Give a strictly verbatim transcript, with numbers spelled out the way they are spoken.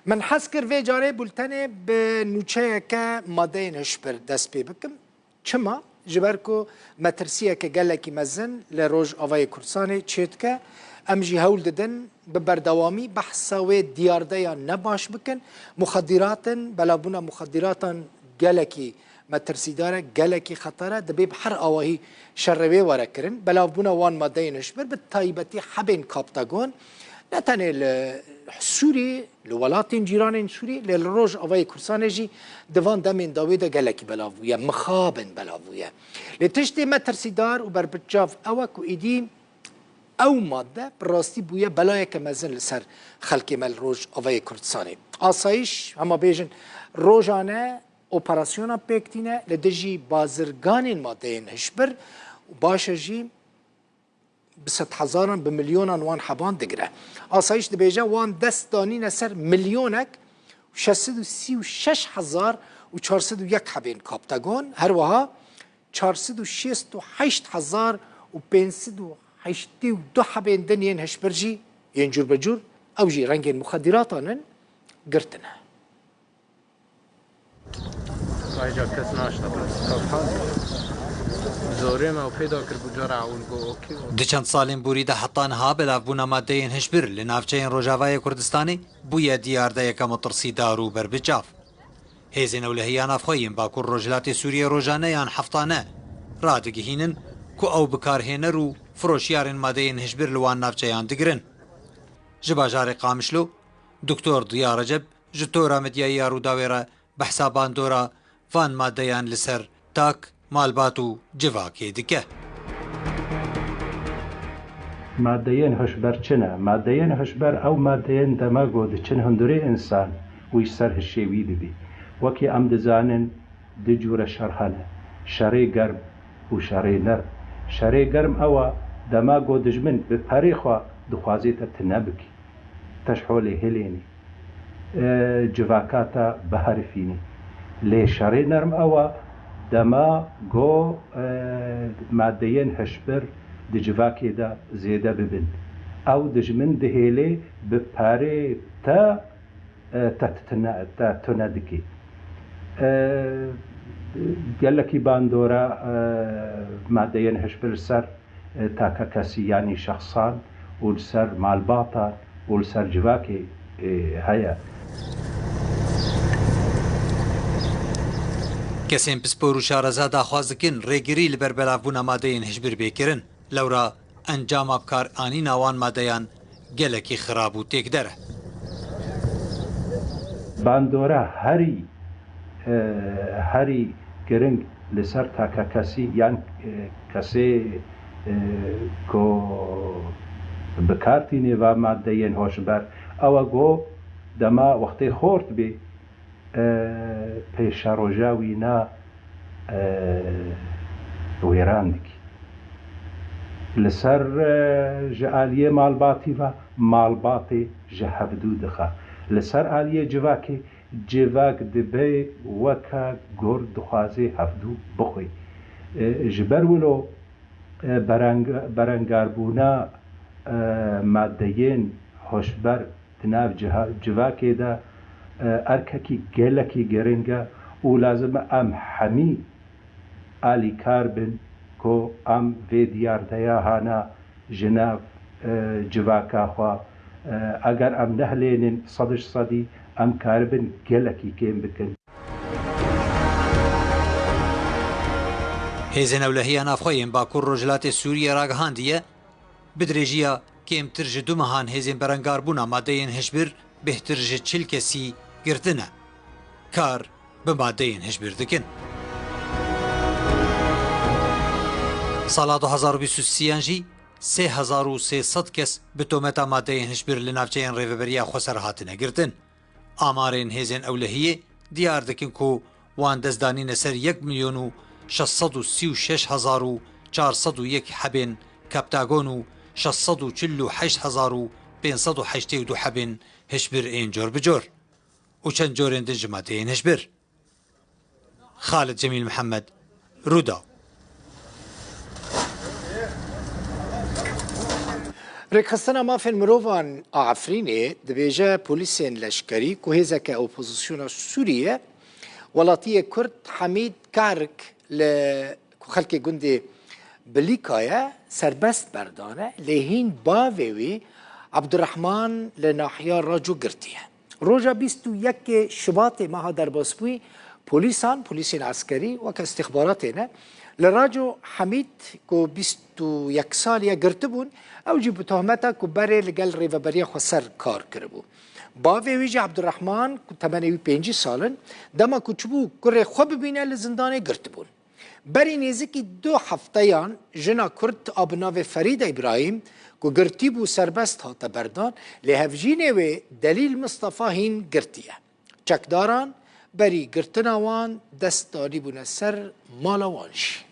Min hez kir vê carê bultenê bi nûçeyeke madeyên hişbir dest pê bikim. Çima? Ji ber ku metirsiyeke gelekî mezin li Rojavayê Kurdistanê çêdike. Em jî hewl didin bi berdewamî behsa wê diyardeya ne baş bikin. Muxedîratin, belavbûna muxedîratan gelekî metirsîdar e, gelekî xeter e, dibê bi her awahî şerê wê were kirin. Belavbûna wan madeyên hişbir, bi taybetî hebên kaptagon, ne tenê li Sûrî, li welatên cîranên Sûrî, lê li Rojavayê Kurdistanê jî di van demên dawî de gelekî belav bûye, mixabin belav bûye. Lê tiştê metirsîdar û berbiçav ew e ku êdî ew madde bi rastî bûye belayeke mezin li ser xelkê me li Rojavayê Kurdistanê. Asayîş, hema bêjin, rojane operasyona pêk tîne li dijî bazirganên madeyên hişbir û baş e jî bi sedhezaran, bi milyonan wan heban digire. Asayîş dibêje, wan dest danîne ser milyonek û şeş sed û sî û şeş hezar û çar sed û yek hebên kaptagon, her wiha çar sed û şêst û heşt hezar û pênc sed û heştê û du hebên din yên hişbir jî yên cûr bi cûr, ew jî rengên muxedîratan in, girtine. Ayrıca kes naşnatas kaphan. Zorê me û peyda kir bu cara un go okey. Di çend salên borî de heta niha belavbûna madeyên hişbir li navçeyên Rojavayê Kurdistanê bûye diyardeyeke metirsîdar û berbiçav. Hêzên ewlehiya navxwe yên Bakur Rojhilatê Sûriyê rojane yan heftane radigihînin ku ew bikarhêner û firoşiyarên madeyên hişbir li wan navçeyan digirin. Ji bajarê Qamişlo, Doktor Diya Recep ji tora medyayî ya Rûdawê re behsa bandora van madeyan li ser tak, malbat û civakê dike. Madeyên hişber çi ne? Madeyên hişber ew madeyên dema ku diçin hundurê însan wî ji ser hişê wî dibî. Wekî em dizanin, du cûre şer hene. Şerê germ û şerê nerm. Şerê germ ew e, dema ku dijmin bi perê xwe dixwazê te tune bikî, te ji holê hilênî, e, civaka te biherifînî. Lê şerê nerm ew e, dema ku, e, madeyên hişbir di civakê de zêde bibin, ew dijmin dihêlê bi perê te, e, te tune, te tune dikî. E, gelekî bandora, e, madeyên hişbir li ser e, takekesî, yanî şexsan û li ser malbatan û li ser civakê, e, heye. Kesên pispor û şareza daxwaz dikin rêgirî li ber belavbûna madeyên hişbir bê kirin. Lewra encama bikaranîna wan madeyan gelekî xirab û têkder e. Bandora herî e, herî giring li ser takekesî yan, e, kesê, e, ku bi kar tînê va madeyên hoşber, ew e ku dema wextê xort bê, e, pêşeroja wî na, e, wêran dikî. Li ser, e, ji aliyê malbatî ve malbatê ji hevdû dixe. Li ser aliyê civakê civak dibe weke gur dixwaze hevdû bixwe. E, ji ber wilo, e, bereng-, berengarbûna, e, madeyên hoşber di nav ciha-, civakê de, e, erkekî gelekî giring e û lazim e em hemî alîkar bin ku em vê diyardeya hana ji nav, e, civaka xwe, e, eger em nehilênin sed ji sedî, em karibin gelekî kêm bikin. Hêzên ewlehiya navxwe yên Bakur Rojhilatê Sûriyê ragihandiye, bi dirêjiya kêmtir ji du mehan hêzên berengarbûna madeyên hişbir bêhtir ji çil kesî girtine. Kar bi madeyên hişbir dikin. Sala du hezar û bîst û sêyan jî sê hezar û sê sed kes bi tometa madeyên hişbir li navçeyên Rêveberiya Xweser hatine girtin. Amarên hêzên ewlehiyê diyar dikin ku wan dest danîne ser yek milyon û şeş sed û sî û şeş hezar û çar sed û yek hebên kaptagon û şeş sed û çil û heşt hezar û pênc sed û heştê û du hebên hişbir ên cor bi cor û çend corên din ji madeyên hişbir. Xalid Cemîl Mihemed, Rûdaw. Rêkxistina Mafên Mirovan a Efrînê dibêje polîsên leşkerî ku hêzeke opozisyona Sûriyê welatiyê Kurd Hemîd Karik li ku xelkê gundê Bilîka ye serbest berdane, lê hîn bavê wî Abdurrahman li nahiya Raco girtiye. Roja bîst û yekê Şibatê meha derbasbûyî polîsan, polîsên eskerî weke istixbaratê ne, li Raco Hemîd ku bîst û yek salî ye girtibûn, ew jî bi tohmeta ku berê li gel Rêveberiya Xweser kar kiribû. Bavê wî jî Abdurrahman ku temenê wî pêncî sal in, dema ku çibû kurê xwe bibîne li zindanê girtibûn. Berî nêzîkî du hefteyan jina Kurd a bi navê Ferîde Îbrahîm ku girtî bû serbest hate berdan, lê hevjînê wê Delîl Mistefa hîn girtiye. Çekdaran berî girtina wan dest danîbûne ser mala wan jî.